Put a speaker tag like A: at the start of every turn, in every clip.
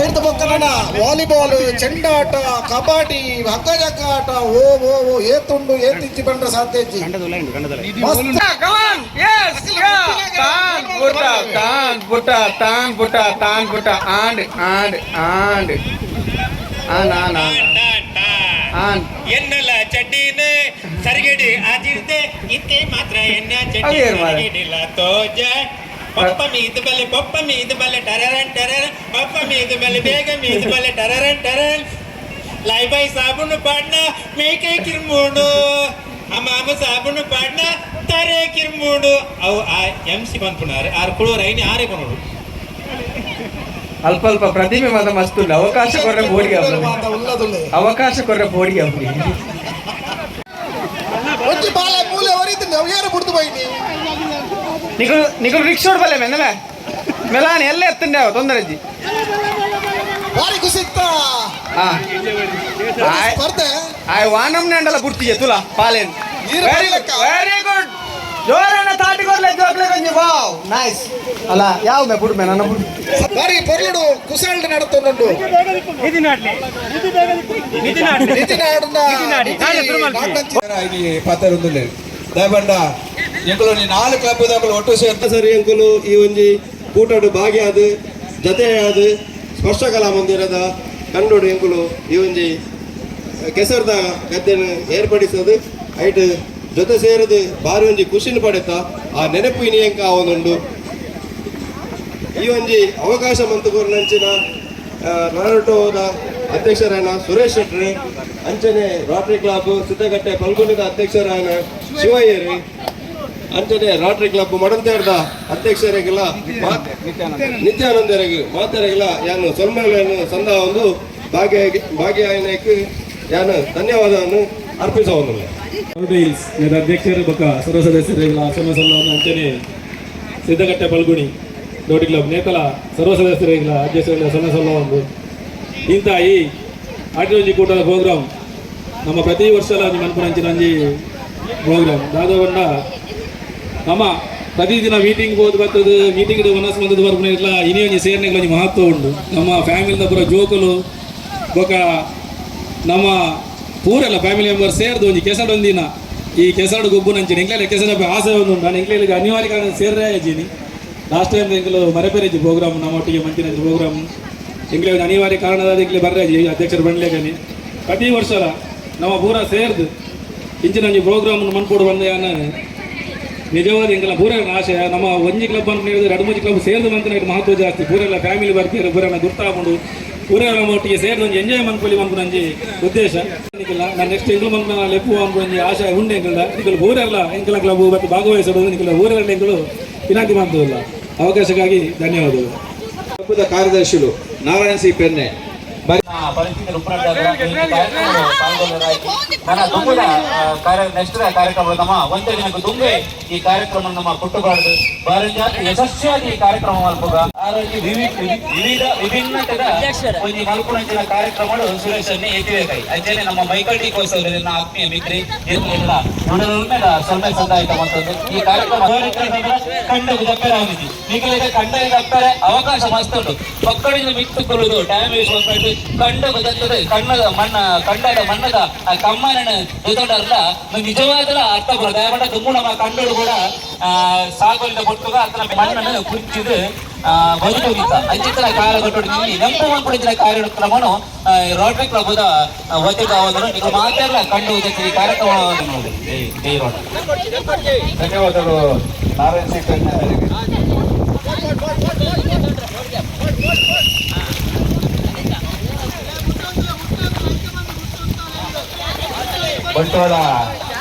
A: ಐರ್ದ ಬೊಕ್ಕನನ volleyball, ಚೆಂಡಾಟ, kabaddi, ಹಗ್ಗಜಗ್ಗಾಟ, ಓ ಓ ಓ, ಏತುಂಡು ಏತಿಂಚಿ ಬಂಡ್ರ ಸಾಧ್ಯ ಇಜ್ಜಿ. ಮಸ್ತ್.
B: ತಾನ್ ಪುಟ ತಾನ್ ಪುಟ ತಾನ್ ಪುಟ ತಾನ್ ಪುಟ and and and on on on on.
C: ಎನ್ನಲ ಚಡ್ಡಿನ ಸರಿಗಡಿ ಆದಿರ್ದೆ ಇತ್ತೆ ಮಾತ್ರ ಎನ್ನ ಚಡ್ಡಿ
B: ಅದೇನ್ ಮಾರ್ರೆ?
C: ಸರಿಗಡಿಲ್ಲ ತೋಜ. ಪಪ್ಪ ಮೀದ ಬಲೆ, ಪಪ್ಪ ಮೀದ ಬಲೆ, ಟರರನ್ ಟರರನ್, ಪಪ್ಪ ಮೀದ ಬಲೆ, ಬೇಗ ಮೀದ ಬಲೆ, ಟರರನ್ ಟರರನ್. ಲೈ ಬೈ ಸಾಬೂನು ಪಾಡ್ನ ಮೇಕೆ ಕಿರ್ಮೂಡು, ಅಮ್ಮಾಮ ಸಾಬೂನು ಪಾಡ್ನ ತರೆ ಕಿರ್ಮೂಡು. ಅವು ಆ ಎಂ ಸಿ ಪನ್ಪುನಾರು ಆರು ಕುಳೋರು ಐನಿ ಆರೇ ಕೊನೋಡು.
B: ಅಲ್ಪ ಅಲ್ಪ ಪ್ರತಿಭೆ ಮಾತ್ರ ಮಸ್ತ್ ಉಂಟು. ಅವಕಾಶ ಕೊರ್ರೆ ಬೋಡಿಗೆ.
A: ಮಾತ ಉಲ್ಲದುಲ್ಲೆ.
B: ಅವಕಾಶ ಕೊರ್ರೆ ಬೋಡಿಗೆ.
A: ಒಂಜಿ ಬಾಲ ಮೂಲೆ ಒರಿತು, ಅವು ಏರು ಬುಡ್ದು ಬೈನಿ.
B: ನಿಕುಲು ನಿಕುಲು ರಿಕ್ಷೋಡ್ ಬಲ್ಲೆ ಮೆನ್ನಲೆ ಮೆಲಾನ್ ಎಲ್ಲ ಎತ್ತಂಡೆ ತೊಂದರೆ ಅಜ್ಜಿ.
A: ಬಾರಿ ಕುಸಿತ್ತ
B: ಹಾ.
A: ಸ್ಪರ್ಧೆ.
B: ಆಯ್ ವಾನಮ್ನೆ ಅಂಡಲ ಬುಡ್ತಿಗೆ ತುಲಾ ಪಾಲೇನ್.
A: ನೀರು
B: ವೆರಿ ಗುಡ್.
A: ಬರ್ಲಿಕ್ಕ.
B: Very good. ಜೋರನ್ನ ತಾಟಿ ಕೊಡ್ಲೆ ಜೋಕ್ಲೆ ಕೊಂಜಿ. Wow, nice. ಅಲ್ಲ, ಯಾವ ಮೇ ಬುಡ್ ಮೇ ನನ್ನ ಬುಡ್.
A: ಬಾರಿ ಪೊರ್ಲುಡು ಕುಸಲ್ಡ್ ನಡತೊಂದುಂಡು. ನಿತಿನ್ ಆಡುನ
D: ಇಲ್ಲಿ ಪಾತೆರೊಂದುಲ್ಲೆರ್ ದಯಬಂಡ ಎಂಕುಲು ಒಂಜಿ ನಾಲ್ ಕ್ಲಬ್ ದಕುಲು ಒಟ್ಟು ಸೇರ್ತ ಸರಿ ಎಂಕುಲು ಈ ಒಂಜಿ ಕೂಟಡು ಭಾಗಿಯಾದ್ ಜತೆಯಾದ್ ಸ್ಪರ್ಶ ಕಲಾ ಮಂದಿರದ ಕಂಡೋಡು ಎಂಕುಲು ಈ ಒಂಜಿ ಕೆಸರ್ದ ಗದ್ದೆನ್ ಏರ್ಪಡಿಸದು ಐಟ್ ಜೊತೆ ಸೇರದು ಬಾರಿ ಒಂಜಿ ಖುಷಿನ ಪಡೆತ. ಆ ನೆನಪು ಇನಿ ಎಂಕ ಆವೊಂದುಂಡು. ಈ ಒಂಜಿ ಅವಕಾಶ ಮಂತು ಕೊರ್ನಂಚಿನ ನಾರುಟೋದ ಅಧ್ಯಕ್ಷರಾಯನ ಸುರೇಶ್ ಶೆಟ್ಟಿ, ಅಂಚನೆ ರೋಟರಿ ಕ್ಲಬ್ ಸಿದ್ದಗಟ್ಟೆ ಪಲ್ಗುಣಿದ ಅಧ್ಯಕ್ಷರಾಯನ ಶಿವಯ್ಯರು, ಅಂಚನೆ ರೋಟರಿ ಕ್ಲಬ್ ಮಡಂತೇರ್ದ ಅಧ್ಯಕ್ಷರಿಗೆಲ್ಲ ನಿತ್ಯಾನಂದರಿಗೆ ಮಾತೆರೆಗೆಲ್ಲ ಯಾನು ಸೊಲ್ಮೆಗಳನ್ನು ಸಂದ ಒಂದು ಭಾಗ್ಯ ಭಾಗ್ಯ ಯಾನು ಧನ್ಯವಾದವನ್ನು ಅರ್ಪಿಸವನ್ನು.
E: ಹಿಲ್ಸ್ ಇದರ ಅಧ್ಯಕ್ಷರು ಬೊಕ್ಕ ಸರ್ವ ಸದಸ್ಯರಿಗೆಲ್ಲ ಸೊನ್ನೆ ಸಲ್ಲವನ್ನು, ಅಂಚನೆ ಸಿದ್ದಗಟ್ಟೆ ಪಲ್ಗುಣಿ ರೋಟರಿ ಕ್ಲಬ್ ನೇತಲ ಸರ್ವ ಸದಸ್ಯರಿಗೆಲ್ಲ ಅಧ್ಯಕ್ಷರಿಗೆಲ್ಲ ಸೊನ್ನೆ ಸಲ್ಲ ಒಂದು. ಇಂಥ ಈ ಆಟಿರೋಜಿ ಕೂಟದ ಪ್ರೋಗ್ರಾಮ್ ನಮ್ಮ ಪ್ರತಿ ವರ್ಷಲ ಒಂಜಿ ಮನ್ಪುನಂಚಿನ ಒಂಜಿ ಪ್ರೋಗ್ರಾಮ್. ದಾದವನ್ನ ನಮ್ಮ ಪ್ರತಿದಿನ ಮೀಟಿಂಗ್ ಹೋದ್ ಬರ್ತದೆ, ಮೀಟಿಂಗ್ ಮನಸ್ಸು ಬಂದದ್ದು ಬರ್ಪುನ ಇట్లా ಇನಿ ಒಂಜಿ ಸೇರ್ನೆಗಳ ಒಂಜಿ ಮಹತ್ವ ಉಂಡು. ನಮ್ಮ ಫ್ಯಾಮಿಲಿದ ಪೂರ ಜೋಕುಲು ಬೊಕ ನಮ್ಮ ಪೂರೆಲ್ಲ ಫ್ಯಾಮಿಲಿ ಮೆಂಬರ್ ಸೇರ್ದು ಒಂಜಿ ಕೆಸಡು ಒಂದಿನ ಈ ಕೆಸಡು ಗೊಬ್ಬುನಂಚಿನ ಎಂಕ್ಲೆಲ ಕೆಸಡ ಆಸೆ ಒಂದು ಉಂಡು. ನಾನು ಎಂಕ್ಲೆಲಿಗೆ ಅನಿವಾರ್ಯ ಕಾರಣ ಸೇರ್ರೆ ಅಜ್ಜಿನಿ. ಲಾಸ್ಟ್ ಟೈಮ್ ಎಂಕಲು ಮರೆಪೆರೆಜಿ ಪ್ರೋಗ್ರಾಮ್ ನಮ್ಮ ಒಟ್ಟಿಗೆ ಮಂತಿನ ಪ್ರೋಗ್ರಾಮ್. ಎಂಕ್ಲೆ ಒಂದು ಅನಿವಾರ್ಯ ಕಾರಣದ ಎಂಕ್ಲೆ ಬರ್ರೆ ಅಧ್ಯಕ್ಷರು ಬಂಡ್ಲೇಕನಿ. ಪ್ರತಿ ವರ್ಷಲ ನಮ್ಮ ಪೂರ ಸೇರ್ದು ಇಂಚಿನ ಒಂಜಿ ಪ್ರೋಗ್ರಾಮ್ ಮನ್ಪೋಡು ಬಂದ ನಿಜವಾದ ಎಂಕಲ ಪೂರ ಆಶಯ. ನಮ್ಮ ಒಂಜಿ ಕ್ಲಬ್ ಅಂತ ಹೇಳಿದ್ರೆ ಎರಡು ಮೂಜಿ ಕ್ಲಬ್ ಸೇರ್ದು ಮಂತಿನ ಮಹತ್ವ ಜಾಸ್ತಿ. ಪೂರೆಲ್ಲ ಫ್ಯಾಮಿಲಿ ಬರ್ತೀರ, ಪೂರೆಲ್ಲ ಗುರ್ತಾಪುಂಡು, ಪೂರೆಲ್ಲ ನಮ್ಮ ಒಟ್ಟಿಗೆ ಸೇರ್ದು ಒಂಜಿ ಎಂಜಾಯ್ ಮನ್ಪೊಲಿ ಮನ್ಪುನ ಒಂಜಿ ಉದ್ದೇಶ. ನಾನು ನೆಕ್ಸ್ಟ್ ಎಂಕುಲು ಮನ್ಪುನ ಲೆಪ್ಪು ಅನ್ಪುನ ಒಂಜಿ ಆಶಯ ಉಂಡು ಎಂಕಲ್ದ. ನಿಕಲು ಪೂರೆಲ್ಲ ಎಂಕಲ ಕ್ಲಬ್ ಮತ್ತು ಭಾಗವಹಿಸೋದು ನಿಕಲ ಊರೆಲ್ಲ ಎಂಕಲು ವಿನಂತಿ ಮಾಡ್ತದಲ್ಲ. ಅವಕಾಶಕ್ಕಾಗಿ ಧನ್ಯವಾದಗಳು.
D: ಕ್ಲಬ್ದ ಕಾರ್ಯದರ್ಶಿಲು ನಾರಾಯಣ ಸಿ ಪೆನ್ನೆ.
F: ಪರಿಸ್ಥಿತಿ ನನ್ನ ದುಂಬುದ ಕಾರ್ಯ ನೆಕ್ಸ್ಟ್ ಕಾರ್ಯಕ್ರಮ ನಮ್ಮ ಒಂದೇ ದಿನಕ್ಕೆ ದುಂಬೆ ಈ ಕಾರ್ಯಕ್ರಮ ನಮ್ಮ ಪುಟ್ಟಬಾರದು ಭಾರತ ಯಶಸ್ವಿಯಾಗಿ ಈ ಕಾರ್ಯಕ್ರಮ ಮಲ್ಪುಗ. ಆರೋಗ್ಯ ವಿವಿಧ ವಿಭಿನ್ನತೆದ ಒಂಜಿ ಮಲ್ಪುನಂಚಿನ ಕಾರ್ಯಕ್ರಮಗಳು ಸುರೇಶ್ ಅన్ని ಎತ್ತಿಬೇಕಾಯಿ. ಅಂಚನೆ ನಮ್ಮ ಮೈಕಲ್ ಡಿ ಕೋಸ್ ಅವರ ಆತ್ಮೀಯ ಮಿತ್ರಿ ಎಲ್ಲ ಮೇಲೆ ಸೊನ್ನೆ ಸಂದಾಯಿತ ಮಂತದ್ದು. ಈ ಕಾರ್ಯಕ್ರಮ ಕಂಡಗು ದಪ್ಪರೆ ಆಗಿದೆ. ನಿಗಲಿಗೆ ಕಂಡಗೆ ದಪ್ಪರೆ ಅವಕಾಶ ಮಸ್ತ್ ಉಂಟು. ಪಕ್ಕಡಿಂದ ಮಿತ್ತು ಕೊಲ್ಲುದು ಟೈಮ್ ವೇಸ್ಟ್ ಮಾಡ್ಕೊಂಡು ಕಂಡಗು ದತ್ತದ ಕಣ್ಣದ ಮಣ್ಣ ಕಂಡದ ಮಣ್ಣದ ಆ ಕಮ್ಮನ ಜೊತೆಡಲ್ಲ ನಿಜವಾದ ಅರ್ಥ ಬರೋದು. ದಯಮಾಡ ದುಮ್ಮು ನಮ್ಮ ಕಂಡೋಡು ಕೂಡ ಆ ಸಾಗೋಲಿದ ಕೊಟ್ಟುಗ ಅತನ ಮಣ್ಣನ್ನು ಕುಚ್ಚಿದು ಬದುಕೋಗಿತ್ತ ಅಂಚಿತರ ಕಾಲ ಕೊಟ್ಟು ನೆಂಪು ಮಾಡ್ಕೊಂಡಿದ್ದ ಕಾರ್ಯಕ್ರಮನು ರೋಟರಿ ಕ್ಲಬ್ದ ವತಿಗೆ ಆಗೋದನ್ನು ನೀವು ಮಾತಾಡಲ್ಲ ಕಂಡು ಈ ಕಾರ್ಯಕ್ರಮ ನೋಡಿ. ಜೈ ಜೈ ರೋಟರಿ.
D: ಧನ್ಯವಾದಗಳು ನಾರಾಯಣ ಸಿ ಪೆನ್ನೆ ಅವರಿಗೆ. ಬಂಟ್ವಾಳ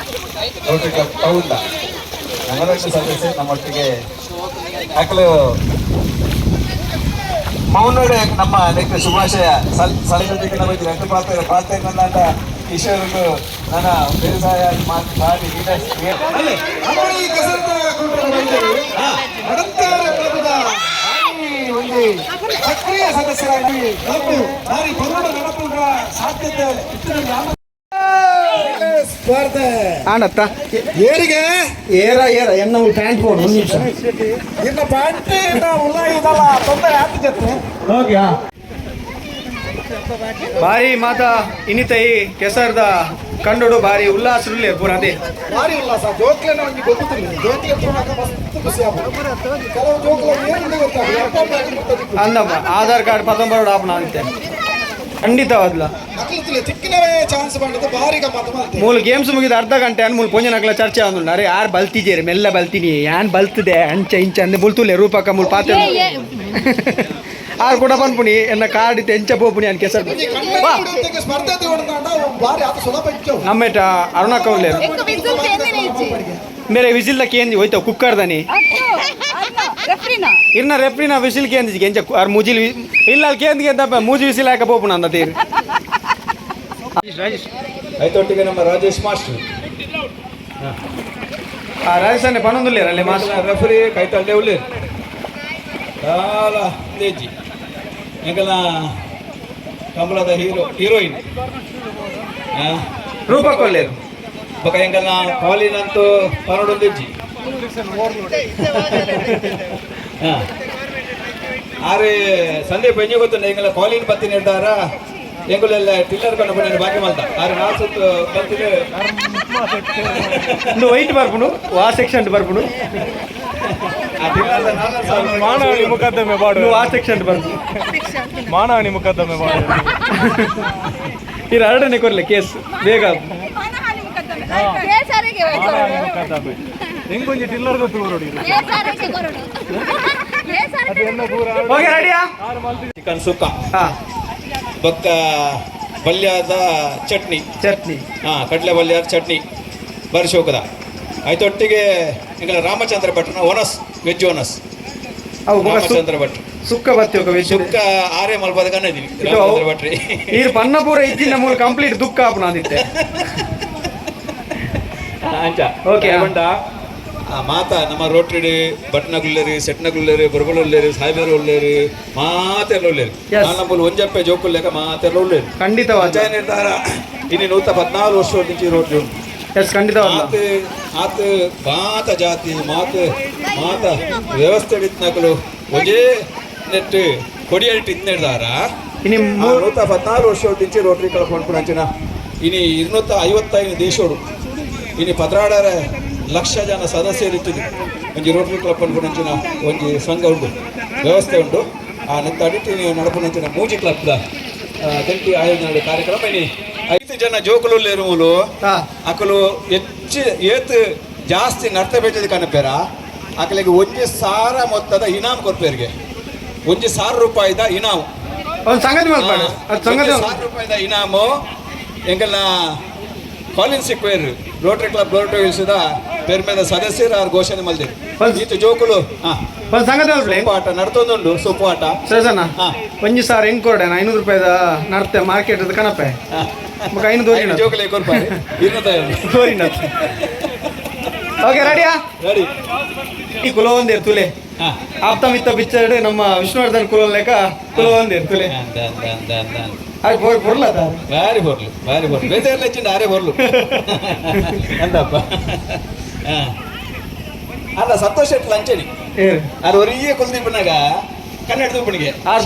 D: ರೋಟರಿ ಕ್ಲಬ್ ಟೌನ್ ನಲವತ್ತು ಸದಸ್ಯರು ನಮ್ಮೊಟ್ಟಿಗೆ ಯಾಕಲು ಮೌನೋಡೆ ನಮ್ಮ ನೆಕ್ ಶುಭಾಶಯ ಸಲಹೆ. ನಮ್ಮ ಎರಡು ಪಾತ್ರ ಪಾತ್ರ ನನ್ನ ಕಿಶೋರ್ಗೂ ನನ್ನ ಬೇಸಾಯ ಮಾಡಿ.
A: ಈ ಕೆಸರದ ಕೂಟದ ವೈದ್ಯರು ಮಡಂತ್ಯಾರ ಕ್ಲಬ್ದ ಒಂದು ಸಕ್ರಿಯ ಸದಸ್ಯರಾಗಿ ಕ್ಲಬ್ ಬಾರಿ ಪರ್ವದ ನಡಪುಗ ಸಾಧ್ಯತೆ ಇತ್ತು. ಸ್ಪರ್ಧೆ
B: ಆಂಡತ್ತ.
A: ಏರಿಗೆ.
B: ಏರ ಏರ ಎನ್ನ ಪ್ಯಾಂಟ್ ಬೋರ್ಡ್ ಒಂದು ನಿಮಿಷ.
A: ಇನ್ನ ಪ್ಯಾಂಟ್ ಉಲ್ಲ ಇದಲ್ಲ, ತೊಂದರೆ ಆತ ಜೊತೆ.
B: ಓಕೆ. ಬಾರಿ ಮಾತ ಇನ್ನಿತೈ ಕೆಸರ್ದ ಕಂಡೋಡು ಬಾರಿ ಉಲ್ಲಾಸರುಲ್ಲೆ ಪೂರ ಅದೇ.
A: ಭಾರಿ ಉಲ್ಲಾಸ. ಜೋಕ್ಲೆನ ಒಂಜಿ ಗೊತ್ತಿಲ್ಲ, ಜೋಕ್ಲೆ ತೂನಗ ಮಸ್ತ್ ಖುಷಿ ಆಪುಂಡು. ಕೆಲವು ಜೋಕ್ಲೆ ಏನು ಗೊತ್ತಾಗ ಅಪ್ಪ ಅಮ್ಮ ಗೊತ್ತಾಗ.
B: ಅಂದಪ್ಪ ಆಧಾರ್ ಕಾರ್ಡ್ ಪತ್ತೊಂಬರೋಡು ಆಪಣ ಅಂತೆ ಖಂಡಿತವಾದ್ಲ.
A: ಅಕ್ಲು ತಿಕ್ಕಿನವೇ ಚಾನ್ಸ್ ಮಾಡಿದ್ದು ಭಾರಿ ಗಮ್ಮತ್ತು ಮಾಡ್ತೀವಿ.
B: ಮೂಲು ಗೇಮ್ಸ್ ಮುಗಿದ ಅರ್ಧ ಗಂಟೆ ಅನ್ ಮೂಲು ಪೊಂಜನಕ್ಲ ಚರ್ಚೆ ಆಂದುಂಡು. ಅರೆ ಯಾರು ಬಲ್ತಿಜೇರು, ಮೆಲ್ಲ ಬಲ್ತೀನಿ ಯಾನ್ ಬಲ್ತದೆ ಅಂಚ ಇಂಚ ಅಂದೆ ಬುಲ್ತುಲೆ ರೂಪಕ ಮೂಲು ಪಾತೆ ಆರು ಕೂಡ ಪನ್ಪುಣಿ ಎನ್ನ ಕಾರ್ಡ್ ಇತ್ತು ಎಂಚ ಪೋಪುಣಿ ಅನ್ ಕೆಸರು ಬಾ.
A: ಕನ್ನಡ ಸ್ಪರ್ಧೆ ತಗೊಂಡಾಂಡ ಭಾರಿ ಆತ ಸುಲಭ ಇಚ್ಚವು.
B: ನಮ್ಮೇಟ ಅರುಣಕ್ಕ ಉಲ್ಲೇರು. ಮೇರೆ ವಿಸಿಲ್ದ ಕೇಂದಿ ಹೋಯ್ತಾವ ಕುಕ್ಕರ್ದನಿ. ಇರ್ನ ರೆಫ್ರಿನ ವಿಸಿಲ್ ಕೇಂದಿ ಎಂಚ ಆರ್ ಮುಜಿಲ್ ಇಲ್ಲ ಅಲ್ಲಿ ಕೇಂದಿಗೆ ಅಂತ ಮೂಜಿ ವಿಸಿಲ್ ಹಾಕ ಪೋಪುಣ ಅಂದ ತೀರು.
D: ಐತೊಟ್ಟಿಗೆ ನಮ್ಮ ರಾಜೇಶ್ ಮಾಸ್ಟರ್.
B: ಆ ರಾಜಸ್ಥಾನ ಪನೊಂದುಲ್ಲೇರು ಅಲ್ಲಿ ಮಾಸ್ಟರ್.
D: ರೆಫರಿ ಕೈತಲ್ಲೇ ಉಳ್ಳೇರು ದಾಲ ಲೇಜಿ. ಎಂಕಲ್ನ ಕಮಲದ ಹೀರೋ ಹೀರೋಯಿನ್
B: ರೂಪಕ್ ಒಲ್ಲೇರು.
D: ಬೊಕ ಎಂಕಲ್ನ ಕಾಲಿನಂತೂ ಪನೊಡೊಂದಿಜ್ಜಿ. ಆರೆ ಸಂದೀಪ್ ಎಂಜಿ ಗೊತ್ತುಂಡ ಎಂಕಲ್ನ ಕಾಲಿನ ಬತ್ತಿ ನೀಡ್ದಾರ ಎಂಕುಲೆಲ್ಲ ಟಿಲ್ಲರ್ ಕಂಡು ಪಂಡ ಬಾಕಿ ಮಲ್ತ ಆರೆ ನಾಲ್ ಸುತ್ತು ಬತ್ತಿನ.
B: ಒಂದು ವೈಟ್ ಬರ್ಪುಂಡು ವಾ ಸೆಕ್ಷನ್ ಬರ್ಪುಂಡು.
D: ಆ ಟಿಲ್ಲರ್ ನಾಲ್ ಸಾವಿರ
E: ಮಾನವನಿ ಮುಖದ್ದಮೆ ಬಾಡು.
B: ವಾ ಸೆಕ್ಷನ್ ಬರ್ಪುಂಡು.
E: ಮಾನವನಿ ಮುಖದ್ದಮೆ ಬಾಡು.
B: ಈ ಎರಡನೇ ಕೊರ್ಲೆ ಕೇಸ್ ಬೇಗ.
E: ಹೆಂಗೊಂಜಿ ಟಿಲ್ಲರ್ ಗೊತ್ತು ಬರೋಡಿ.
B: ಓಕೆ, ರೆಡಿಯಾ?
D: ಚಿಕನ್ ಸುಕ್ಕ.
B: ಹಾ.
D: ಬೊಕ್ಕ ಬಲ್ಯದ ಚಟ್ನಿ.
B: ಚಟ್ನಿ.
D: ಹಾಂ, ಕಡಲೆ ಬಲ್ಯದ ಚಟ್ನಿ ಬರಿಶೋಕದ ಐತೊಟ್ಟಿಗೆ ಎಂಕಲ ರಾಮಚಂದ್ರ ಭಟ್ರನ ಓನಸ್, ವೆಜ್ ಓನಸ್.
B: ಅವು ಬೊಕ
D: ರಾಮಚಂದ್ರ ಭಟ್.
B: ಸುಕ್ಕ ಬತ್ತಿ ఒక ವೆಜ್.
D: ಸುಕ್ಕ ಆರೇ ಮಲ್ಪದ ಕನ್ನದಿನಿ.
B: ಇದು
D: ರಾಮಚಂದ್ರ ಭಟ್ರಿ.
B: ಈರ್ ಪನ್ನ ಪೂರ ಇಜ್ಜಿನ ಮೂಲ ಕಂಪ್ಲೀಟ್ ದುಃಖ ಆಪುನ ಅಂದಿತ್ತೆ.
D: ಅಂಚ.
B: Okay, ಆ.
D: ಬಂಡ ಆ ಮಾತ ನಮ್ಮ ರೋಟರಿ ಭಟ್ನಗುಲ್ಲೇರಿ, ಸೆಟ್ನಗುಲ್ಲೇರಿ, ಬೊರಬಲುಲ್ಲೇರಿ, ಸಾಹೇಬರು ಉಳ್ಳೇರಿ, ಮಾತೆಲ್ಲ ಉಳ್ಳೇರಿ.
B: Yes.
D: ನಮ್ಮಲ್ಲಿ ಒಂಜಪ್ಪೆ ಜೋಕುಲ್ಲೇಕ ಮಾತೆಲ್ಲ ಉಳ್ಳೇರಿ.
B: ಖಂಡಿತವಾದ.
D: ಅಂಚ ನಿರ್ಧಾರ ಇನ್ನು 114 ವರ್ಷ నుంచి ರೋಟರಿ ಉಂಟು.
B: ಎಸ್, ಖಂಡಿತವಾದ.
D: ಮಾತು ಆತು ಮಾತ ಜಾತಿ ಮಾತು ಮಾತ ವ್ಯವಸ್ಥೆ ಇತ್ನಕಲು ಒಂಜೇ ನೆಟ್ ಕೊಡಿಯಲ್ಟ್ ಇತ್ನೆಡ್ದಾರ.
B: ಇನಿ
D: 114 ವರ್ಷ నుంచి ರೋಟರಿ ಕ್ಲಬ್ ಪನ್ಪುನಂಚಿನ ಇನಿ 255 ದೇಶೋಡು ಇನಿ 16.5 ಲಕ್ಷ ಜನ ಸದಸ್ಯರು ಇತ್ತಿದ್ದು ಒಂಜಿ ರೋಟರಿ ಕ್ಲಬ್ ಪನ್ಪುನಂಚಿನ ಒಂಜಿ ಸಂಘ ಉಂಟು, ವ್ಯವಸ್ಥೆ ಉಂಟು. ಆ ನೆತ್ತ ಅಡಿಟ್ ಇನಿ ನಡಪುನಂಚಿನ ಮೂಜಿ ಕ್ಲಬ್ದ ಜಂಟಿ ಆಯೋಜನೆ ಕಾರ್ಯಕ್ರಮ. ಇನಿ ಐದು ಜನ ಜೋಕುಲು ಮೂಲು. ಅಕಲು ಹೆಚ್ಚು ಏತ್ ಜಾಸ್ತಿ ನರ್ತ ಬೇಟದ ಕನಪೇರ ಅಕಲಿಗೆ 1,000 ಮೊತ್ತದ ಇನಾಮ್ ಕೊರ್ಪೇರಿಗೆ, 1,000 ರೂಪಾಯಿದ ಇನಾಮು.
B: ಒಂದು ಸಂಗತಿ ಮಲ್ಪಾಡು ಅದು ಸಂಗತಿ.
D: 1,000 ರೂಪಾಯಿದ ಇನಾಮು ಎಂಕಲ್ನ Colin Sequeira Rotary club Rotary ಹಿಲ್ಸ್ದ ಪೆರ್ಮೆದ ಸದಸ್ಯರು ಆರು ಘೋಷಣೆ ಮಲ್ದಿರು. ಈತ ಜೋಕುಲು
B: ಒಂದು ಸಂಗತಿ ಮಲ್ಪಲೆ.
D: ಸೊಪ್ಪು ಆಟ ನಡ್ತೊಂದುಂಡು, ಸೊಪ್ಪು ಆಟ.
B: ಸಜನ.
D: ಹಾ.
B: ಒಂಜಿ ಸಾರ ಹೆಂಗ್ ಕೊರಡೆ 500 ರೂಪಾಯಿದ ನರ್ತೆ ಮಾರ್ಕೆಟ್ ಕಣಪೆ ಮಗ ಐನೂರು ತೋರಿನ.
D: ಜೋಕುಲೆ ಕೊರ್ಪಾರೆ ಇನ್ನೂ.
B: ತೋರಿನ. ಓಕೆ, ರೆಡಿಯಾ?
D: ರೆಡಿ.
B: ಈ ಕುಲ ಒಂದೇರು ತುಲೆ. ಆಪ್ತ ಮಿತ್ತ ಪಿಕ್ಚರ್ ನಮ್ಮ ವಿಷ್ಣುವರ್ಧನ್ ಕುಲ ಲೆಕ್ಕ ಕುಲ ಒಂದೇರು ತುಲೆ. ಅದು ಪೊರ್ಲ.
D: ಬಾರಿ ಬರ್ಲು, ಬಾರಿ ಬರ್ಲು. ಬೇಜಾರ್ಲ ಹೆಚ್ಚಿಂದ ಆರೇ ಬರ್ಲು ಎಂದಪ್ಪ ಅಲ್ಲ ಸಂತೋಷ್ ಶೆಟ್ಟಿ ಲಂಚನಿ.
B: ಏರು.
D: ಆರು ಒರಿಯೇ ಕುಲ್ದೀಪನಾಗ ಕನ್ನಡ ದೂಪಣಿಗೆ.
B: ಆರ್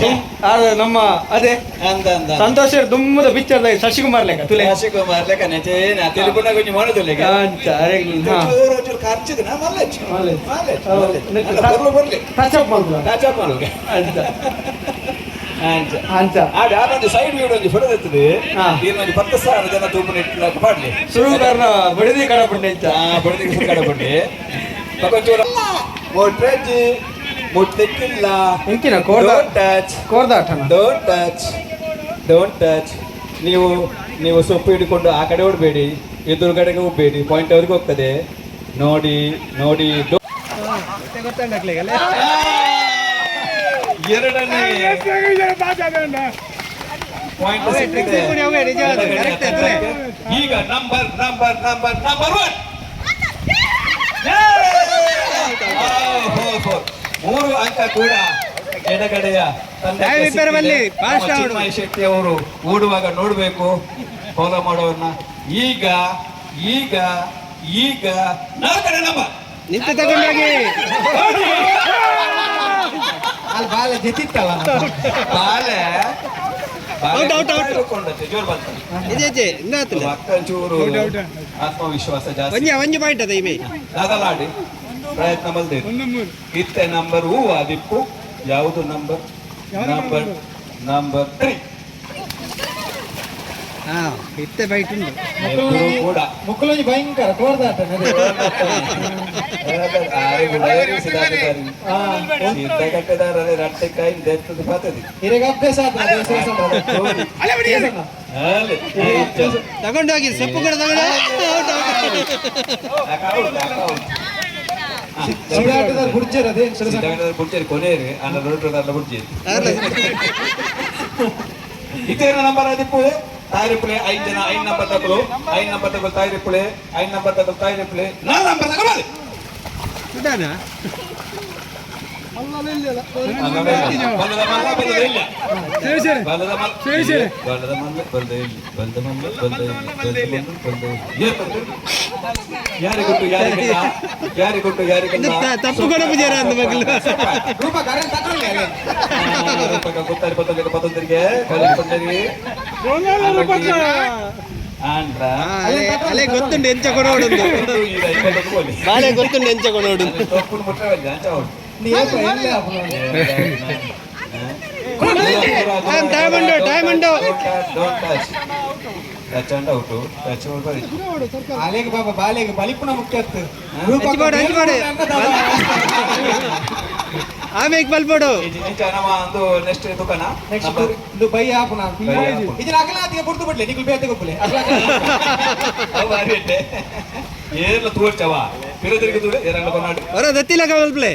B: ಆರ್ ನಮ್ಮ ಅದೇ.
D: ಅಂದ ಅಂದ.
B: ಸಂತೋಷ್ ದುಮ್ಮದ ಪಿಕ್ಚರ್ ಶಶಿಕುಮಾರ್ ಲೆಕ್ಕ ತುಲೆ.
D: ಶಶಿಕುಮಾರ್ ಲೆಕ್ಕ ನೆಚೇನ ತೆಲುಗುನಾಗ ಒಂಜಿ ಮಾಡೋದಿಲ್ಲ.
B: ಅಂಚ ಅರೆ ಹಾ.
D: ಚೂರು ಚೂರು ಖರ್ಚಿದ್ ನಾ ಮಲ್ಲೆಚ್ಚು.
B: ಮಲ್ಲೆಚ್ಚು.
D: ಮಲ್ಲೆಚ್ಚು.
B: ಹೌದು.
D: ಮಲ್ಲೆಚ್ಚು. ಅಲ್ಲ, ಬರ್ಲು ಬರ್ಲಿ.
B: ಟಚ್ ಅಪ್ ಮಲ್ಪುನ.
D: ಟಚ್ ಅಪ್ ಮಲ್ಪುಗ.
B: ಅಂಚ.
D: ಅಂಚ.
B: ಅಂಚ.
D: ಆಡ ಆಡೊಂಜಿ ಸೈಡ್ ವೀಡ್ ಒಂಜಿ ಫೋಟೋ ಎತ್ತುದು. ಈರ್ನೊಂಜಿ 10,000 ಜನ ತೂಪುನ ಇಟ್ಟು ಪಾಡ್ಲಿ.
B: ಸುರುಕಾರನ ಬಡಿದಿ ಕಡಪುಂಡೆ ಇಂಚ.
D: ಆ ಬಡದಿಗೆ ಕಡಪುಂಡಿ ಒಂಚೂರು ಮೋಟ್ರೆಜ್ಜಿ ಮುಟ್ಲಿಕ್ಕಿಲ್ಲ.
B: ಇಂಕಿನ ಕೋರ್ದ.
D: Don't touch.
B: ಕೋರ್ದಾಟನ.
D: Don't touch, don't touch. ನೀವು ನೀವು ಸೊಪ್ಪು ಹಿಡ್ಕೊಂಡು ಆ ಕಡೆ ಓಡಬೇಡಿ, ಎದುರುಗಡೆಗೆ ಹೋಗ್ಬೇಡಿ, ಪಾಯಿಂಟ್ ಅವ್ರಿಗೆ ಹೋಗ್ತದೆ. ನೋಡಿ ನೋಡಿ. ಎರಡನೇ ಪಾಯಿಂಟ್ ಸಿಕ್ಕಿದೆ. ಈಗ number number number number 1. 3 ಅಂಕ ಕೂಡ ಎಡಗಡೆಯ ತಂಡಕ್ಕೆ ಸಿಕ್ಕಿದೆ. ನಮ್ಮ ಚಿನ್ಮಯ್ ಶೆಟ್ಟಿ ಅವರು ಓಡುವಾಗ ನೋಡಬೇಕು ಫಾಲೋ ಮಾಡೋರನ್ನ. ಈಗ ಈಗ ಈಗ ನಾಲ್ಕನೇ ನಂಬರ್.
B: ನಿಂತ ತಗೊಂಡೋಗಿ.
C: ಅಲ್ಲಿ ಬಾಲೆ ಜೆತಿತ್ತಲ್ಲ.
D: ಬಾಲೆ.
B: Out, out, out.
D: ಜೋರ್ ಬಂತು.
B: ಇದೇ ಇಂದಾತಲ್ಲ.
D: ಮಕ್ಕಳ ಚೂರು ಆತ್ಮವಿಶ್ವಾಸ ಜಾಸ್ತಿ.
B: ಒಂಜಿ ಒಂಜಿ ಪಾಯಿಂಟ್ ಅದ ಇಮೆ.
D: ದಾದಲಾಡಿ ಪ್ರಯತ್ನ ಮಲ್ದೆ ಇತ್ತೆ ನಂಬರ್ ಹೂ ಆದಿಪ್ಪು. ಯಾವುದು ನಂಬರ್? Number number 3.
B: ಹಾ, ಇತ್ತೆ ಬೈಟ್ ಉಂಟು.
D: ಇಬ್ರು ಕೂಡ.
C: ಮುಕ್ಕಲೊಂಜಿ ಭಯಂಕರ ತೋರ್ದಾಟ.
D: ಸಿದ್ಧಗಟ್ಟೆದಾರರೇ ರಟ್ಟೆಕಾಯಿ ದೆತ್ತದ ಪಾತದಿ.
C: ಹಿರೇಗ ಅಭ್ಯಾಸ ಆತ.
D: ಅಲ್ಲಿ.
B: ತಗೊಂಡೋಗಿ, ಸೊಪ್ಪು ಕೂಡ ತಗೊಂಡು.
C: ಸಿಗಾಟದ ಗುಡ್ಜರ್ ಅದೇ.
D: ಸಿದ್ಧಗಟ್ಟೆದಾರ ಬುಡ್ಜೇರಿ ಕೊನೆಯರಿ ಅನ್ನ ರೋಡ್ ಬುಡ್ಜೇರಿ. ಇತೇನ ನಂಬರ್ ಅದಿಪ್ಪು ತಾಯಿರಿಪುಳೆ 5 ಜನ. 5 ನಂಬರ್ ತಗೊಳ್ಳು, 5 ನಂಬರ್ ತಗೊಳ್ಳು ತಾಯಿರಿಪುಳೆ, 5 ನಂಬರ್ ತಗೊಳ್ಳು ತಾಯಿರಿಪುಳೆ, 4 ನಂಬರ್ ತಗೊಳ್ಳಿ.
B: ಇದಾನ.
D: ಬಲದ ಮಲ್ಲ, ಬಲದ ಇಲ್ಲ, ಬಲದ ಮಲ್ಲ, ಬಲದ ಮಲ್ಲ, ಬಲದ ಇಲ್ಲ, ಬಲದ ಮಲ್ಲ, ಬಲದ ಇಲ್ಲ, ಬಲದ ಮಲ್ಲ, ಬಲದ ಇಲ್ಲ. ಯಾರಿಗುಂಟು ಯಾರಿಗಿಲ್ಲ? ಯಾರಿಗುಂಟು ಯಾರಿಗಿಲ್ಲ?
B: ತಪ್ಪು ಕೂಡ ಪೂಜಾರ ಅಂದ ಮಗಲು.
C: ರೂಪ ಕರೆಂಟ್ ತಗೊಳ್ಳಿ.
D: ರೂಪಕ ಗೊತ್ತಾರಿ ಪತ್ತೊಂದಿಗೆ ಪತ್ತೊಂದರಿಗೆ ಕಾಲೇಜ್ ಪಂದರಿ ಆಂಡ್ರ.
B: ಅಲ್ಲೇ ಗೊತ್ತುಂಟು ಎಂಚ ಕೊಡೋಡು.
D: ಈಗ 21 ಬೋಲಿ.
B: ಬಾಳೆ ಗೊತ್ತುಂಟು ಎಂಚ ಕೊಡೋಡು.
D: ತಪ್ಪುನು ಮುಟ್ರೆ ಅಂಚ ಉಂಟು.
B: Diamond diamond.
D: Don't touch. Touch and out. Touch ಮಾಡ್ಬಾರ್ದು.
C: ಬಾಲೆಗೆ ಬಾಬಾ, ಬಾಲೆಗೆ ಬಲಿಪುಣ ಮುಖ್ಯ.
B: ಹಂಚ್ಬೇಡ, ಹಂಚ್ಬೇಡ. ಆಮೇಲೆ ಬಲ್ಪಡು.
D: ಇಂಚ ನಮ್ಮ ಒಂದು ನೆಕ್ಸ್ಟ್ ದುಕಾನ.
C: ನೆಕ್ಸ್ಟ್ ಇದು ಬೈ ಆಪುನ.
D: ಬೈ ಆಪುನ.
C: ಇದು ಅಗಲಾತಿಗೆ ಬುಡ್ದು ಬಿಡ್ಲೆ ನಿಕುಲ್ ಬೇತೆ ಗೊಪ್ಪಲೆ.
D: ಅವು ಅರಿಯಟ್ಟೆ ಏರ್ಲ ತೋರ್ಚವ ಪಿರ ತಿರುಗಿ ತೂಡೆ ಏರಂಗ ಕೊನಾಡು.
B: ಹೊರ ದತ್ತಿಲಕ ಬಲ್ಪ್ಲೆ.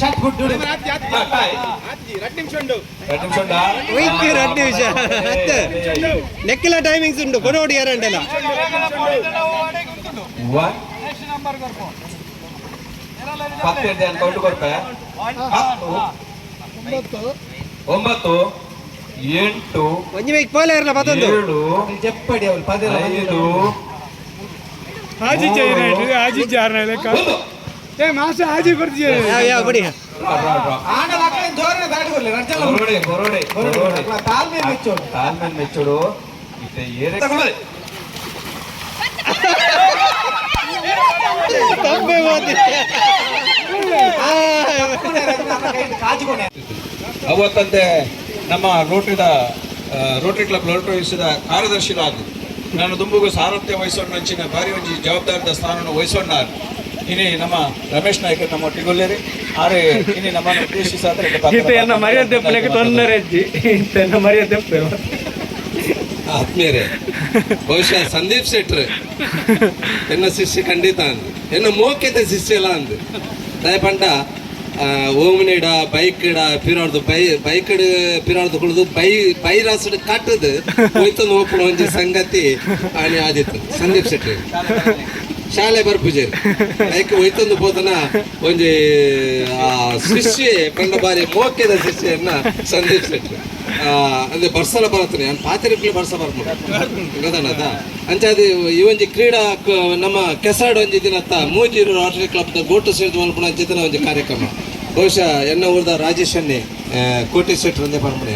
C: Shut good.
D: 2 ನಿಮಿಷ ಉಂಟಾ?
B: ವೈಕ್ 2 ನಿಮಿಷ ಹತ್ತು ನೆಕ್ಕಿಲ ಟೈಮಿಂಗ್ಸ್ ಉಂಟು ಕೊಡೋಡಿ ಯಾರಂಡೆಲ್ಲ.
D: 1 10 ಅಂತ ಕೌಂಟ್ ಕೊಡ್ಪೆ. 10, 9, 8,
B: ಒಂಜಿ ಮೈಕ್ ಪೋಲೆ ಇರಲ್ಲ ಪತ್ತೊಂದು.
D: 7,
C: ಜಪ್ಪಡಿ ಅವಳು ಪದೇ.
D: 5,
E: ಆಜಿ ಆಜಿ
D: 1.
B: ಯಾವ ಯಾವ ಬಡಿ.
D: Draw, draw, draw.
C: ಆಂಡಲ ಅಕಲೆ ಜೋರನೆ ದಾಟಿ ಬರ್ಲಿ ರಡ್ಜಲ.
D: ಬರೋಡೆ ಬರೋಡೆ ಬರೋಡೆ.
C: ತಾಳ್ಮೆ ಮೆಚ್ಚೋಡು.
D: ತಾಳ್ಮೆ ಮೆಚ್ಚೋಡು. ಇತ್ತೆ ಏರೆ ತಗೊಳ್ಳಿ.
B: ತಪ್ಪೇ ಹೋತಿ.
C: ಕಾಜಿಕೊನೆ.
D: ಅವತ್ತಂತೆ ನಮ್ಮ ರೋಟರಿದ ರೋಟರಿ ಕ್ಲಬ್ ರೋಟರಿಸಿದ ಕಾರ್ಯದರ್ಶಿಲಾದ ನಾನು ದುಂಬುಗು ಸಾರಥ್ಯ ವಹಿಸೋಣ ಭಾರಿ ಒಂಜಿ ಜವಾಬ್ದಾರಿದ ಸ್ಥಾನವನ್ನು ವಹಿಸೋಣ. ಇನಿ ನಮ್ಮ ರಮೇಶ್ ನಾಯ್ಕ ನಮ್ಮ ಒಟ್ಟಿಗೊಲ್ಲೇರಿ ಆರೆ ಇನಿ ನಮ್ಮನ್ನು ಉದ್ದೇಶಿಸಾದ್ರೆ.
B: ಎನ್ನ ಮರ್ಯಾದೆ ಪುಣೆಗೆ ತೊಂದರೆ ಅಜ್ಜಿ ಎನ್ನ ಮರ್ಯಾದೆ.
G: ಆತ್ಮೀಯರೇ, ಬಹುಶಃ ಸಂದೀಪ್ ಶೆಟ್ರ್ ಎನ್ನ ಶಿಷ್ಯ ಖಂಡಿತ ಅಂದು, ಎನ್ನ ಮೋಕೆದ ಶಿಷ್ಯ ಎಲ್ಲ ಅಂದು. ದಯಪಂಡ ಓಮನಿಡ ಬೈಕ್ಡ ಪಿರಾಡ್ದು ಬೈ ಬೈಕ್ಡ್ ಪಿರಾಡ್ದು ಕುಳಿದು ಬೈ ಬೈರಾಸಡ್ ಕಟ್ಟದು ಹೋಯ್ತಂದು ಹೋಗ್ಪುಣ ಒಂಜಿ ಸಂಗತಿ ಆನೆ ಆದಿತ್ತು. ಸಂದೀಪ್ ಶೆಟ್ಟಿ ಶಾಲೆ ಬರ್ಪುಜೇರಿ ಬೈಕ್ ಹೋಯ್ತಂದು ಪೋತನ ಒಂಜಿ ಆ ಶಿಷ್ಯ ಪಂಡ ಬಾರಿ ಮೋಕೆದ ಶಿಷ್ಯನ್ನ ಸಂದೀಪ್ ಶೆಟ್ಟಿ. ಅಂದ್ರೆ ಬರ್ಸಲ ಬರತ್ತನೆ ನಾನು ಪಾತಿರಿಪ್ಲೆ ಬರ್ಸ ಬರ್ಪುಂಡು ಗೊತ್ತಾನದ. ಅಂಚಾದ ಈ ಒಂಜಿ ಕ್ರೀಡಾ ನಮ್ಮ ಕೆಸಾಡ್ ಒಂಜಿ ದಿನತ್ತ ಮೂಜೀರು ರೋಟರಿ ಕ್ಲಬ್ ಗೋಟು ಸೇರಿದ ಮಲ್ಪುಣ ಅಂಚಿತನ ಒಂಜಿ ಕಾರ್ಯಕ್ರಮ. ಬಹುಶಃ ಎನ್ನ ಊರ್ದ ರಾಜೇಶ್ ಅನ್ನೆ ಕೋಟಿ ಶೆಟ್ರ್ ಒಂದೇ ಪರ್ಮನೆ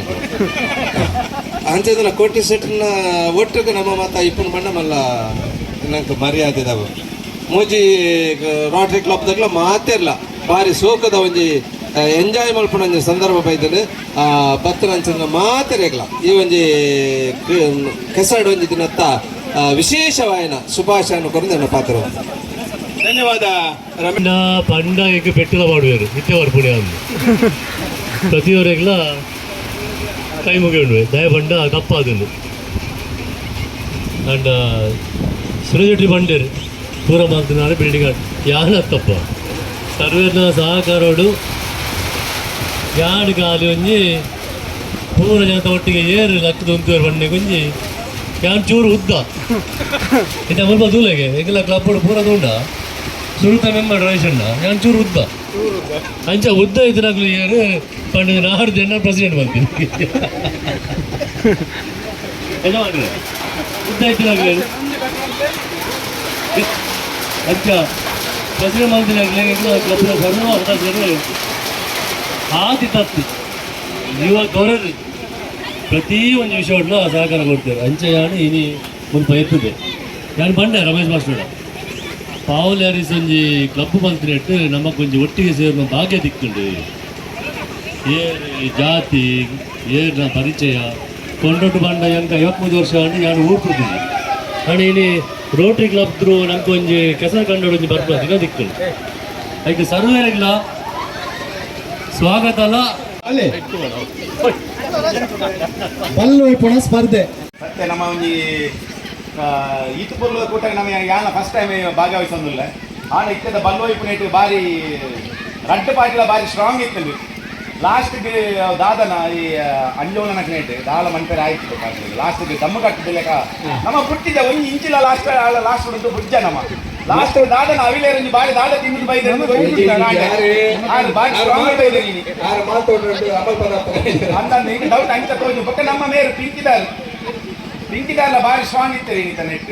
G: ಅಂಚದನ ಕೋಟಿ ಶೆಟ್ರನ್ನ ಒಟ್ಟಿಗೆ ನಮ್ಮ ಮಾತ ಇಪ್ಪನ ಬಣ್ಣ ಮಲ್ಲ ನಂಗೆ ಮರ್ಯಾದೆದವು. ಮೂಜಿ ರೋಟರಿ ಕ್ಲಬ್ ದಗ್ಲ ಮಾತಿರ್ಲ ಬಾರಿ ಸೋಕದ ಒಂಜಿ ಎಂಜಾಯ್ ಮಲ್ಪುಣ ಒಂಜಿ ಸಂದರ್ಭ ಬೈದನು ಬತ್ತನ ಮಾತೆರೆಗ್ಲ ಈ ಒಂಜಿ ಕೆಸಾಡ್ ಒಂಜಿ ದಿನತ್ತ ವಿಶೇಷವಾಯನ ಶುಭಾಶಯನ ಕೊರಂದು ನನ್ನ ಪಾತ್ರ.
D: ಧನ್ಯವಾದ ರಮೇಶ್.
E: ಪಂಡ ಪೆಟ್ಟಲ ಮಾಡುವರು ನಿತ್ಯ ವರ್ಪುಣೆ ಅಂದು ಪ್ರತಿಯವರೆಗ್ಲ ಕೈ ಮುಗಿಯುಂಡು ದಯ ಪಂಡ ತಪ್ಪಾದುಂಡು. ಅಂಡ ಸುರಜೆಟ್ಟಿ ಬಂಡೇರು ಪೂರ ಮಾಲ್ತಿನಾರೆ ಬಿಲ್ಡಿಂಗ್ ಯಾನ ತಪ್ಪ ಸರ್ವೇರ್ನ ಸಹಕಾರೋಡು ಯಾಡು ಗಾಲಿ ಒಂಜಿ ಪೂರ ಜನತ ಒಟ್ಟಿಗೆ ಏರು ಲಕ್ಕದ ಉಂತುವರು ಬಂಡೆ ಒಂಜಿ ಯಾನ್ ಚೂರು ಉದ್ದ ಇತ್ತ ಮುಲ್ಪ ದೂಲೆಗೆ ಎಂಗಲ ಕ್ಲಬ್ ಪೂರ ತೂಂಡ. ಸುರುತ ಮೆಂಬರ್ ರಾಜಣ್ಣ ಯಾನ್ ಚೂರು ಉದ್ದ ಅಂಚ ಉದ್ದ ಇದ್ರಾಗ್ಲು ಯಾರು ಪಂಡ ನಾಡು ಜನ ಪ್ರೆಸಿಡೆಂಟ್ ಬರ್ತೀನಿ ಯಜಮಾನ್ರೆ ಉದ್ದ ಇದ್ರಾಗ್ಲು ಅಂಚ ಪ್ರೆಸಿಡೆಂಟ್ ಮಾಡ್ತೀನಿ ಕ್ಲಬ್ನ ಸರ್ವ ಸದಸ್ಯರು ಆತಿ ತತ್ತಿ ಯುವ ಗೌರವ ಪ್ರತಿ ಒಂದು ವಿಷಯವನ್ನು ಸಹಕಾರ ಕೊಡ್ತಾರೆ. ಅಂಚೆ ಯಾನು ಇನಿ ಮುಲ್ಪ ಎತ್ತದೆ ಯಾನು ಬಂಡೆ ರಮೇಶ್ ಮಾಸ್ಟರ್ ಪಾವುಲ್ ಹ್ಯಾರಿಸ್ ಒಂಜಿ ಕ್ಲಬ್ ಮಲ್ತಿನೆಟ್ಟು ನಮಕ್ ಒಂಜಿ ಒಟ್ಟಿಗೆ ಸೇರಿನ ಭಾಗ್ಯ ದಿಕ್ಕುಂಡು. ಏರ್ ಜಾತಿ ಏರ್ನ ಪರಿಚಯ ಕೊಂಡೊಟ್ಟು ಬಂಡ ಎಂಕ 53 ವರ್ಷ ಅಂಡು ಯಾನು ಊರ್ಪುದ್ದೀನಿ ಅಂಡ್ ಇನಿ ರೋಟರಿ ಕ್ಲಬ್ ತ್ರೂ ನಂಗೆ ಒಂಜಿ ಕೆಸರು ಕಂಡೋಡು ಒಂಜಿ ಬರ್ಪ ದಿನ ದಿಕ್ಕುಂಡು. ಐಕ್ ಸರ್ವೇರಿಗ್ಲ ಸ್ವಾಗತ ಅಲ್ಲ.
A: ಬಲ್ಲು ಇಪ್ಪುಣ ಸ್ಪರ್ಧೆ
H: ಮತ್ತೆ ನಮ್ಮ ಒಂಜಿ ಈತು ಪೊರ್ಲು ಕೂಟಕ್ಕೆ ನಮ್ಮ ಯಾನ ಫಸ್ಟ್ ಟೈಮ್ ಭಾಗವಹಿಸೊಂದಿಲ್ಲ. ಆಂಡ ಇತ್ತದ ಬಲ್ಲು ಇಪ್ಪುನೇಟ್ ಬಾರಿ ರಡ್ಡ್ ಪಾಟಿಲ ಬಾರಿ ಸ್ಟ್ರಾಂಗ್ ಇತ್ತು. ಲಾಸ್ಟ್ಗೆ ದಾದನ ಈ ಅಂಜೋನ ನಕನೇಟ್ ದಾಲ ಮನ್ಪೆರೆ ಆಯ್ತು. ಲಾಸ್ಟ್ಗೆ ದಮ್ಮು ಕಟ್ಟಿದ ಲೆಕ್ಕ ನಮ್ಮ ಪುಟ್ಟಿದ ಒಂಜಿ ಇಂಚಿಲ ಲಾಸ್ಟ್ ಲಾಸ್ಟ್ ಉಂಟು ಬುಜ್ಜ ನಮ್ಮ ಲಾಸ್ಟ್ ದಾದನ ಅವಿಲೇರಂಜಿ ಬಾರಿ ದಾದ ತಿಂದು ಬೈದೆ ಬಾರಿ ಸ್ಟ್ರಾಂಗ್ ಬೈದೆ ನೀನು ಅಂತ ಈಗ ಡೌಟ್ ಅಂಚ ತೋಜು ಬೊಕ್ಕ ನಮ್ಮ ಮೇರು ಪಿಂಕಿದಾರ್ ಪಿಂಕಿದಾರ್ಲ ಬಾರಿ ಸ್ಟ್ರಾಂಗ್ ಇತ್ತು ರೀ ನೆಟ್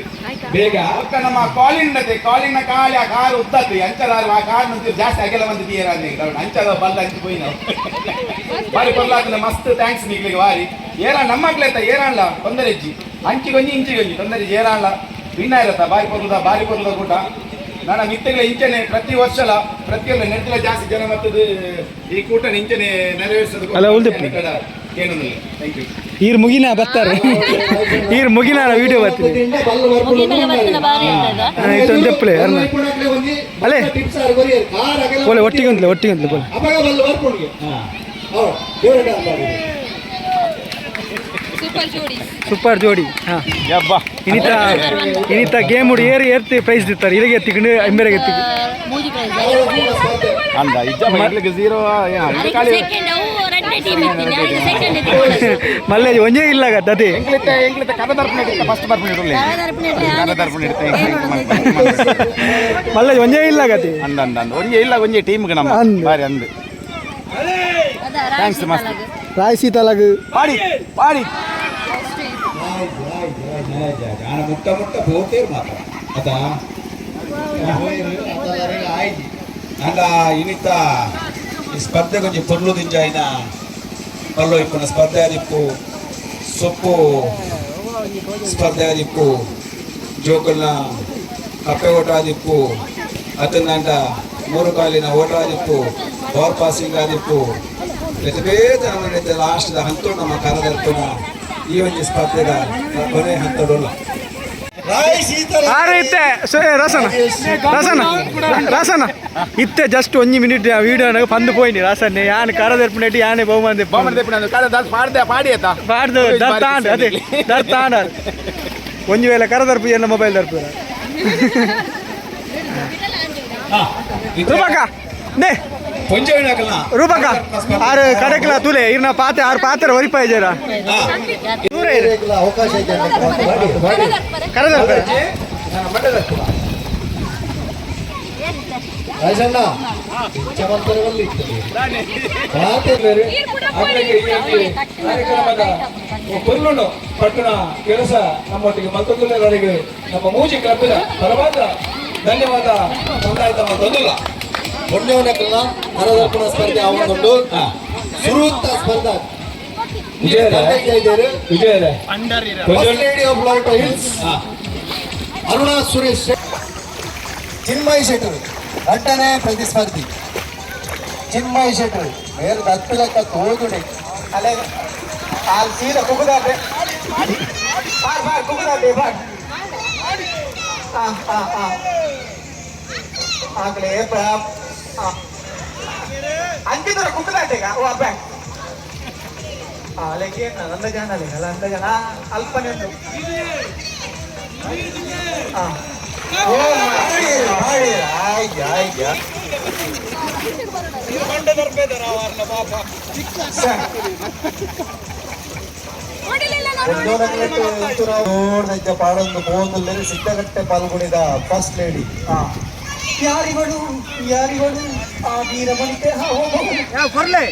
D: ಬೇಗ
H: ಬೊಕ್ಕ ನಮ್ಮ ಕಾಲಿಂಗ್ ಕಾಲಿಂಗ್ ಕಾಲಿ ಆ ಕಾರ್ ಉದ್ದತ್ತು ಅಂಚದಾರು ಆ ಕಾರ್ ನಂತರ ಜಾಸ್ತಿ ಅಗೆಲ ಬಂದು ಬಿಯರ್ ಅಂದ ಡೌಟ್ ಅಂಚದ ಬಲ್ಲ ಅಂಚು ಪೋಯಿ ನಾವು ಬಾರಿ ಕೊರ್ಲಾತನ ಮಸ್ತ್ thanks ನಿಗ್ಲಿಗೆ ಬಾರಿ ಏರ ನಮ್ಮಕ್ಲೆತ್ತ ಏರಾಣ್ಲ ತೊಂದರೆ ಇಜ್ಜಿ ಅಂಚಿಗೊಂಜಿ ಇಂಚಿಗೊಂಜಿ ತೊಂದರೆ ಇಜ್ಜಿ ಏರಾಣ್ಲ ವಿನ್ನ ಇರತ್ತ ಬಾರಿ ಪೊರ್ಲುದ ಬಾರಿ ಪೊರ್ಲುದ ಕೂಟ ನಾನು ನಿತ್ಯಗಳ ಇಂಚನೆ ಪ್ರತಿ ವರ್ಷಲ ಪ್ರತಿಯೊಂದು ನೆಟ್ಟಿಲ ಜಾಸ್ತಿ ಜನ ಮತ್ತದು ಈ ಕೂಟ ಇಂಚನೆ ನೆರವೇರಿಸೋದು
B: ಅಲ್ಲ, ಉಳ್ದಿಪ್ಪು.
H: ಏನೊಂದಿಲ್ಲ. Thank you.
B: ಈರ್ ಮುಗಿನ ಬರ್ತಾರೆ ಈರ್ ಮುಗಿನ ವಿಡಿಯೋ ಬರ್ತೀನಿ. ಇತ್ತೊಂದು ತೆಪ್ಪಲೆ ಅರ್ನ ಅಲ್ಲೇ ಪೋಲೆ ಒಟ್ಟಿಗೆ ಅಂತಲೇ ಒಟ್ಟಿಗೆ ಅಂತಲೇ ಪೋಲೆ. ಸೂಪರ್ ಜೋಡಿ. ಹಾಂ ಇನಿತ ಇನಿತ ಗೇಮ್ ಉಡಿ ಏರು ಏರ್ತಿ ಪ್ರೈಸ್ ದಿತ್ತಾರೆ ಇಲ್ಲಿಗೆ ಎತ್ತಿಕೊಂಡು ಎಂಬೆರೆಗೆ ಎತ್ತಿ
H: ಅಂದ ಇಜ್ಜ ಝೀರೋ
B: ಮಲ್ಲೆ ಒಂಜೇ ಇಲ್ಲ ಅದೇ
H: ಎಂಕ್ಲಿತ್ತ ಕದ ತರ್ಪಣ ಫಸ್ಟ್ ಬರ್ಪಣ ಇಡಲಿ ಕದ ತರ್ಪಣ ಇಡ್ತೆ
B: ಮಲ್ಲೆ ಒಂಜೇ ಇಲ್ಲ ಗತಿ
H: ಅಂದ ಅಂದ ಅಂದ ಒಂಜೆ ಇಲ್ಲ ಒಂಜೆ ಟೀಮ್ಗೆ ನಮ್ಮ
B: ಅಂದ್.
H: ಬಾರಿ ಅಂದ್ thanks ಮಸ್ತ್
B: ರಾಯ್ ಸೀತಾಲಾಗ್
H: ಪಾಡಿ ಪಾಡಿ
D: ಮುಟ್ಟ ಮುಟ್ಟ ಬಹುತೇರು ಮಾತ್ರ ಅತ ಅಂಡ ಇನಿತ ಈ ಸ್ಪರ್ಧೆ ಕೊಂಚ ಪೊರ್ಲು ದಿಂಜಾಯಿನ ಪಲ್ಲೋ ಇಪ್ಪುನ ಸ್ಪರ್ಧೆ ಆದಿಪ್ಪು ಸೊಪ್ಪು ಸ್ಪರ್ಧೆ ಆದಿಪ್ಪು ಜೋಕುಲ್ನ ಕಪ್ಪೆ ಓಟ ಆದಿಪ್ಪು ಅತಂದಾಂಡ ಮೂರು ಕಾಲಿನ ಓಟ ಆದಿಪ್ಪು ಪವರ್ ಪಾಸಿಂಗ್ ಆದಿಪ್ಪು ಬೇತೆ ಬೇತೆ ನಮೂನೆ ಲಾಸ್ಟ್ ಹಂತ ನಮ್ಮ ಕರದರ್ಪುನ ಈ ಒಂಜಿ ಸ್ಪರ್ಧೆದ ಕೊನೆ ಹಂತಡುಲ್ಲ.
B: ಆರು ಇತ್ತೆ ರಸನ ರಸನ ರಸನ ಇತ್ತೆ ಜಸ್ಟ್ ಒಂಜಿ ಮಿನಿಟ್ ವಿಡಿಯೋ ಪಂದು ಪೋಯಿನಿ ರಸನ್ನೆ ಯಾನ್ ಕರದರ್ಪುನೆಟ್ ಯಾನೆ ಬಹುಮಾನ
H: ಬಹುಮಾನ ದೆಪ್ಪುನ ಕದ ದಲ್ ಪಾಡ್ದೆ ಪಾಡಿ ಆತ
B: ಪಾಡ್ದು ದರ್ತಾಂಡ್ ಅದೇ ದರ್ತಾಂಡ್ ಒಂಜಿ ವೇಳೆ ಕರದರ್ಪು ಎನ್ನ ಮೊಬೈಲ್ ದರ್ಪು ರೂಪಕ್ಕ ನೇ ರೂಪಕ್ಕ ಆರು ಕಡೆಕ್ಲ ತುಲೆ ಇರ್ನ ಪಾತೆ ಆರು ಪಾತ್ರೆ ಒರಿಪಾಯಿ ಜರ ದೂರ ಇರು.
A: ಅವಕಾಶ ಇದೆ
B: ಕರದರ್ಪು
A: ರಾಜಣ್ಣ
D: ಕಾರ್ಯಕ್ರಮದ ಪೊರ್ಲುನು ಪಟ್ಟಣ ಕೆಲಸ ನಮ್ಮೊಟ್ಟಿಗೆ ಮತ್ತೊಂದು ನಮ್ಮ ಮೂಜಿ ಕ್ಲಬ್ಬಿನ ಪರವಾದ ಧನ್ಯವಾದ ನೋಂದಾಯಿತ ಮತ್ತೊಂದಿಲ್ಲ.
A: ಪುಣ್ಯವನಕಲ್ನ ಕರದರ್ಪಣ ಸ್ಪರ್ಧೆ ಆವೊಂದುಂಡು ಸುರುತ್ತ ಸ್ಪರ್ಧಾ
D: ವಿಜಯರ
A: first lady of Loreto Hills Aruna Suresh Chinmay Shettar ರಡ್ಡನೇ ಪ್ರತಿಸ್ಪರ್ಧಿ ಚಿನ್ಮಯ್ ಶೆಟ್ಟರ್ ಮೇಲ್ ದತ್ತಲಕ್ಕ ತೋದುಡೆ
C: ಅಲ್ಲೇ ಅಲ್ಲಿ ಸೀದಾ ಕುಗ್ಗುದಾದ್ರೆ ಬಾರ್ ಬಾರ್ ಕುಗ್ಗುದಾದ್ರೆ ಬಾರ್ ಹಾಂ ಹಾಂ ಹಾಂ ಆಗಲೇ ಅಂಚಿದರ ಕುಗ್ಗುದಾಟೆಗ ಓ ಅಬ್ಬೆ ಅಲೆಗೆ ಅಂದಾಜಾನ ಅಲ್ಲ ಅಂದಾಜಾನ ಅಲ್ಪನೆ ಹಾಂ
A: ಓ ಮಾಡಿ ಆಯ್ತು ಆಯ್ತು. ಪಾಡೊಂದು ಪೋವೊಂದುಲ್ಲೆರ್ ಸಿದ್ದಗಟ್ಟೆ ಪಾಲ್ಗೊಂಡಿದ ಫಸ್ಟ್ ಲೇಡಿ.
I: ಯಾರಿವಳು ಯಾರಿವಳು ಆ ವೀರವನಿತೆ?
B: ಕೊರ್ಲೆ.